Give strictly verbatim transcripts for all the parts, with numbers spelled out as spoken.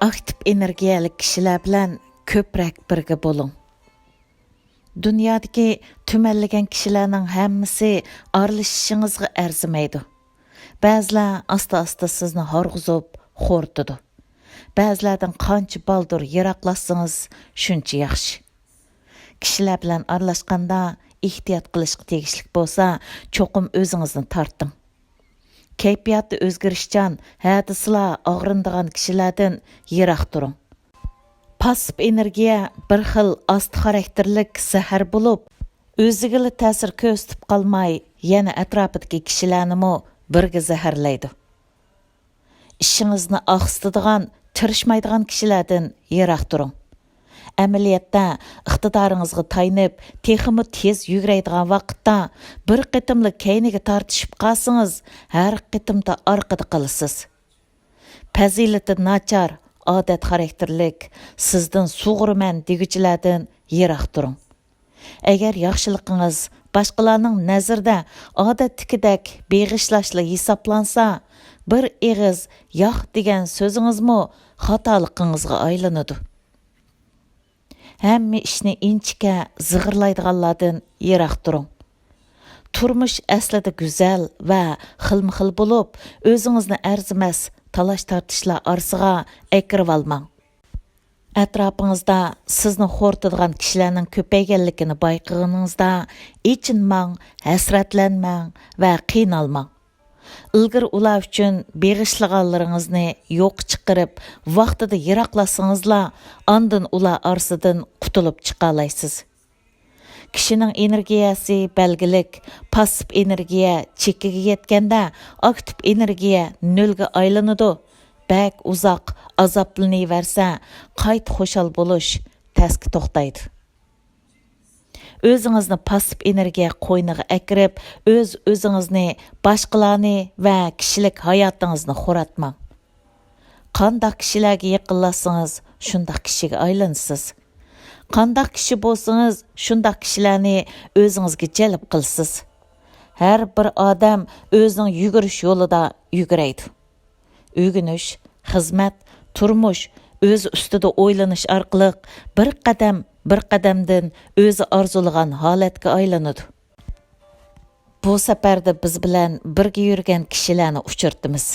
ئاكتىپ ئېنېرگىيەلىك كىشىلەر بىلەن كۆپرەك بىرگە بولۇڭ. دۇنيادىكى تۈمەنلىگەن كىشىلەرنىڭ ھەممىسى ئارىلىشىشىڭىزغا ئەرزىمەيدۇ. بەزىلەر ئاستا-ئاستا سىزنى ھارغۇزۇپ، خورىتىدۇ. بەزىلەردىن قانچە بالدۇر يىراقلاشسىڭىز، شۇنچە ياخشى. كىشىلەر بىلەن ئارىلاشقاندا ئېھتىيات قىلىشقا تېگىشلىك بولسا، چوقۇم ئۆزىڭىزنى تارتىڭ. كەيپىياتى ئۆزگىرىشچان، ھە دېسىلا ئاغرىنىدىغان كىشىلەردىن يىراق تۇرۇڭ. پاسسىپ ئېنېرگىيە بىر خىل ئاستا خاراكتېرلىك زەھەر بولۇپ، ئۆزىگىلا تەسىر كۆرسىتىپ قالماي، يەنە ئەتراپىدىكى كىشىلەرنىمۇ بىرگە زەھەرلەيدۇ. ئىشىڭىزنى ئاقسىتىدىغان، تىرىشمايدىغان كىشىلەردىن يىراق تۇرۇڭ. ئەمەلىيەتتە، ئىقتىدارىڭىزغا تايىنىپ، تېخىمۇ تېز يۈگۈرەيدىغان ۋاقىتتا بىر قېتىملا كەينىگە تارتىشىپ قالسىڭىز، ھەر قېتىمدا ئارقىدا قالىسىز. پەزىلىتى ناچار، ئادەت خاراكتېرلىك، سىزدىن سۇغۇرىمەن دېگۈچىلەردىن يىراق تۇرۇڭ. ئەگەر ياخشىلىقىڭىز باشقىلارنىڭ نەزىرىدە ئادەتتىكىدەك بېغىشلاشلا ھېسابلانسا، بىر ئېغىز ياق دېگەن سۆزىڭىزمۇ خاتالىقىڭىزغا ئايلىنىدۇ. ھەممە ئىشنى ئىنچىكە زىغىرلايدىغانلاردىن يىراق تۇرۇڭ. تۇرمۇش ئەسلىدە گۈزەل ۋە خىلمۇ خىل بولۇپ، ئۆزىڭىزنى ئەرزىمەس تالاش-تارتىشلار ئارىسىغا ئەكىرىۋالماڭ. ئەتراپىڭىزدا سىزنى خورىتىدىغان كىشىلەرنىڭ كۆپەيگەنلىكىنى بايقىغىنىڭىزدا، ئېچىنماڭ، ھەسرەتلەنمەڭ ۋە قىينالماڭ. ئىلگىرى ئۇلار ئۈچۈن بېغىشلىغانلىرىڭىزنى يوققا چىقىرىپ، ۋاقتىدا يىراقلاتسىڭىزلا، ئاندىن ئۇلار ئارىسىدىن قۇتۇلۇپ چىقالايسىز. كىشىنىڭ ئېنېرگىيەسى بەلگىلىك، پاسسىپ ئېنېرگىيە چېكىگە يەتكەندە، ئاكتىپ ئېنېرگىيە نۆلگە ئايلىنىدۇ. بەك ئۇزاق ئازابلىنىۋەرسە، قايتا خۇشال بولۇش تەسكە توختايدۇ. ئۆزىڭىزنى پاسسىپ ئېنېرگىيە قوينىغا ئەكىرىپ، ئۆز-ئۆزىڭىزنى، باشقىلارنى ۋە كىشىلىك ھاياتىڭىزنى خوراتماڭ. قانداق كىشىلەرگە يېقىنلاشسىڭىز، شۇنداق كىشىگە ئايلىنىسىز. قانداق كىشى بولسىڭىز، شۇنداق كىشىلەرنى ئۆزىڭىزگە جەلپ قىلىسىز. ھەر بىر ئادەم ئۆزىنىڭ يۈگۈرۈش يولىدا يۈگۈرەيدۇ. ئۆگىنىش، خىزمەت، تۇرمۇش، ئۆزى ئۈستىدە ئويلىنىش ئارقىلىق بىر قەدەم، بىر قەدەمدىن ئۆزى ئارزۇلىغان ھالەتكە ئايلىنىدۇ. بۇ سەپەردە بىز بىلەن بىرگە يۈرگەن كىشىلەرنى ئۇچرىتىمىز.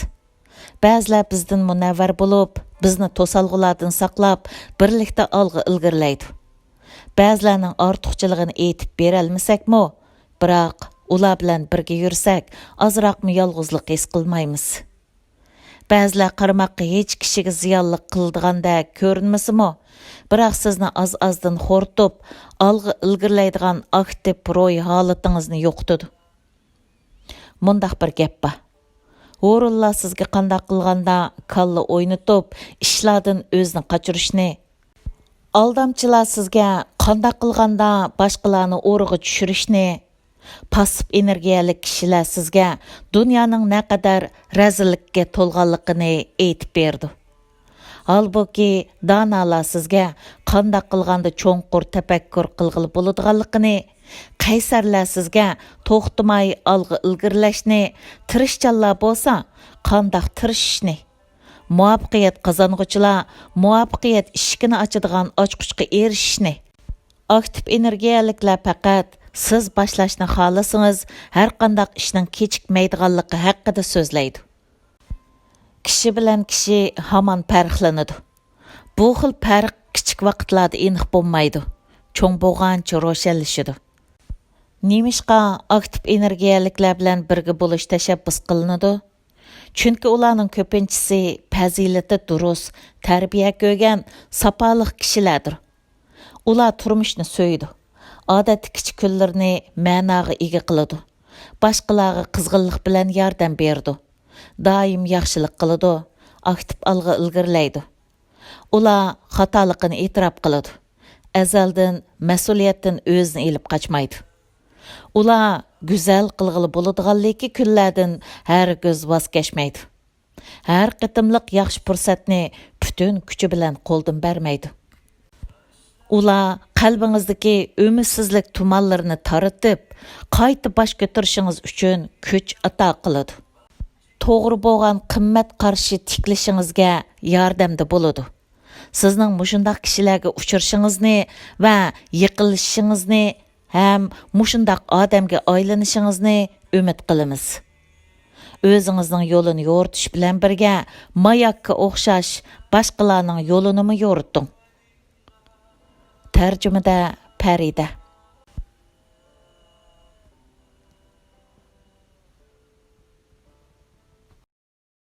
بەزىلەر بىزدىن مۇنەۋۋەر بولۇپ، بىزنى توسالغۇلاردىن ساقلاپ، بىرلىكتە ئالغا ئىلگىرىلەيدۇ. بەزىلەرنىڭ ئارتۇقچىلىقىنى ئېيتىپ بېرەلمىسەكمۇ، بىراق ئۇلار بىلەن بىرگە يۈرسەك، ئازراقمۇ يالغۇزلۇق ھېس قىلمايمىز. بەزىلەر قارىماققا ھېچ كىشىگە زىيانلىق قىلىدىغاندەك كۆرۈنمىسىمۇ، بىراق سىزنى ئاز-ئازدىن خورىتىپ، ئالغا ئىلگىرىلەيدىغان ئاكتىپ روھىي ھالىتىڭىزنى يوقىتىدۇ. مۇنداق بىر گەپ بار. ھورۇنلار سىزگە قانداق قىلغاندا كاللا ئوينىتىپ، ئىشلاردىن ئۆزىنى قاچۇرۇشنى، ئالدامچىلار سىزگە قانداق قىلغاندا باشقىلارنى ئورىغا چۈشۈرۈشنى، پاسسىپ ئېنېرگىيەلىك كىشىلەر سىزگە دۇنيانىڭ نەقەدەر رەزىللىككە تولغانلىقىنى ئېيتىپ بېرىدۇ. ھالبۇكى، دانالار سىزگە قانداق قىلغاندا چوڭقۇر تەپەككۇر قىلغىلى بولىدىغانلىقىنى، قەيسەرلەر سىزگە توختىماي ئالغا ئىلگىرىلەشنى، تىرىشچانلار بولسا قانداق تىرىشىشنى، مۇۋەپپەقىيەت قازانغۇچىلار مۇۋەپپەقىيەت ئىشىكىنى ئاچىدىغان ئاچقۇچقا ئېرىشىشنى، ئاكتىپ ئېنېرگىيەلىكلەر پەقەت سىز باشلاشنى خالىسىڭىز، ھەرقانداق ئىشنىڭ كېچىكمەيدىغانلىقى ھەققىدە سۆزلەيدۇ. كىشى بىلەن كىشى ھامان پەرقلىنىدۇ. بۇ خىل پەرق كىچىك ۋاقىتلاردا ئېنىق بولمايدۇ، چوڭ بولغانچە روشەنلىشىدۇ. نېمىشقا ئاكتىپ ئېنېرگىيەلىكلەر بىلەن بىرگە بولۇش تەشەببۇس قىلىنىدۇ؟ چۈنكى ئۇلارنىڭ كۆپىنچىسى پەزىلىتى دۇرۇس، تەربىيە كۆرگەن، ساپالىق كىشىلەردۇر. ئۇلار تۇرمۇشنى سۆيىدۇ، ئادەتتە كىچىك كۈنلىرىنى مەناغا ئىگە قىلىدۇ، باشقىلارغا قىزغىنلىق بىلەن ياردەم بېرىدۇ، دائىم ياخشىلىق قىلىدۇ، ئاكتىپ ئالغا ئىلگىرىلەيدۇ. ئۇلار خاتالىقىنى ئېتىراپ قىلىدۇ، ئەزەلدىن مەسئۇلىيەتتىن ئۆزىنى ئېلىپ قاچمايدۇ. ئۇلار گۈزەل قىلغىلى بولىدىغانلىكى كۈنلەردىن ھەرگىز ۋاز كەچمەيدۇ. ھەر قېتىملىق ياخشى پۇرسەتنى پۈتۈن كۈچى بىلەن قولدىن بەرمەيدۇ. ئۇلار قەلبىڭىزدىكى ئۈمىدسىزلىك تۇمانلىرىنى تارىتىپ، قايتا باش كۆتۈرۈشىڭىز ئۈچۈن كۈچ ئاتا قىلىدۇ. توغرا بولغان قىممەت قارىشى تىكلىشىڭىزگە ياردەمدە بولىدۇ. سىزنىڭ مۇشۇنداق كىشىلەرگە ئۇچرىشىڭىزنى ۋە يېقىنلىشىشىڭىزنى ھەم مۇشۇنداق ئادەمگە ئايلىنىشىڭىزنى ئۈمىد قىلىمىز. ئۆزىڭىزنىڭ يولىنى يورۇتۇش بىلەن بىرگە، ماياككا ئوخشاش باشقىلارنىڭ يولىنىمۇ يورۇتۇڭ. تەرجىمىدە پەرىدە.